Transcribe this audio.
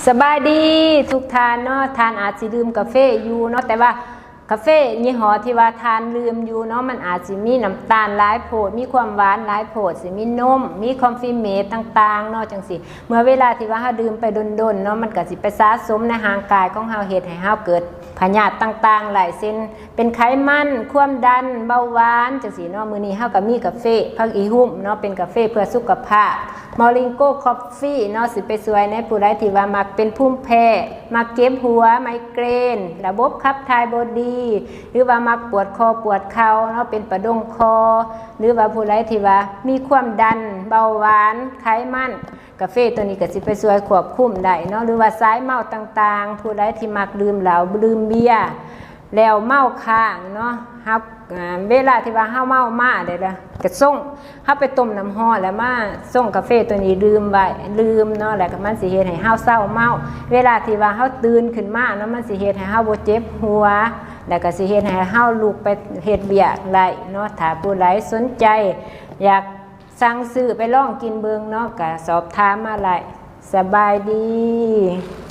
ສະບາຍດີທຸກທ່ານເນາະ, ທ່ານອາດຊິດື່ມກາເຟຢູ່ເນາະ, ແຕ່ວ່າກາເຟຍີ່ຫໍ້ທີ່ວ່າທ່ານດື່ມຢູ່ເນາະ ມັນອາດຊິມີນ້ຳຕານຫຼາຍໂພດ, ມີຄວາມຫວານຫຼາຍໂພດ, ຊິມີນົມ, ມີຄອຟຟີເມດຕ່າງໆເນາະ ຈັ່ງຊີ້. ເມື່ອເວລາທີ່ວ່າເຮົາດື່ມໄປດົນໆເນາະ ມັນກໍຊິໄປສະສົມໃນຮ່າງກາຍຂອງເຮົາ, ເຮັດໃຫ້ເຮົາເກີດພະຍາດຕ່າງໆໄດ້ ເຊັ່ນ ເປັນໄຂມັນ, ຄວາມດັນ, ເບົາຫວານ ຈັ່ງຊີ້ເນາະ. ມື້ນີ້ເຮົາກໍມີກາເຟຜັກອີ່ຮຸ່ມເນາະ, ເປັນກາເຟເພື່ອສຸຂະພາບ Moringo Coffee ເນາະ, ຊິໄປຊ່ວຍໃນຜູ້ໃດທີ່ວ່າມັກເປັນພູມແພ້, ມັກເຈັບຫົວ, ໄມເກຣນ, ລະບົບຂັບຖ່າຍບໍ່ດີ ຫຼືວ່າມັກປວດຂໍ້ປວດເຂົ່າເນາະ, ເປັນປະດົງຄໍ ຫຼືວ່າຜູ້ໃດທີ່ວ່າມີຄວາມດັນ, ເບົາຫວານ, ໄຂມັນ, ກາເຟຕົວນີ້ກໍຊິໄປຊ່ວຍຄວບຄຸມໄດ້ເນາະ. ຫຼືວ່າສາຍເມົາຕ່າງໆ, ຜູ້ໃດທີ່ມັກດື່ມເຫຼົ້າ, ດື່ມເບຍ ແລ້ວເມົາຄ້າງເນາະ, ເຮົາ ເວລາທີ່ວ່າເຮົາເມົາມາແລ້ວ ກະຊົງ ເຮົາໄປຕົ້ມນ້ຳຮ້ອນ ແລ້ວມາຊົງກາເຟຕົວນີ້ດື່ມໄວ້ ດື່ມເນາະ, ແລ້ວກໍມັນຊິເຮັດໃຫ້ເຮົາເຊົາເມົາ. ເວລາທີ່ວ່າເຮົາຕື່ນຂຶ້ນມາເນາະ, ມັນຊິເຮັດໃຫ້ເຮົາບໍ່ເຈັບຫົວ ແລ້ວກໍຊິເຮັດໃຫ້ເຮົາລຸກໄປເຮັດວຽກໄດ້ເນາະ. ຖ້າຜູ້ໃດສົນໃຈຢາກສັ່ງຊື້ໄປລອງກິນເບິ່ງເນາະ, ກໍສອບຖາມມາໄດ້. ສະບາຍດີ.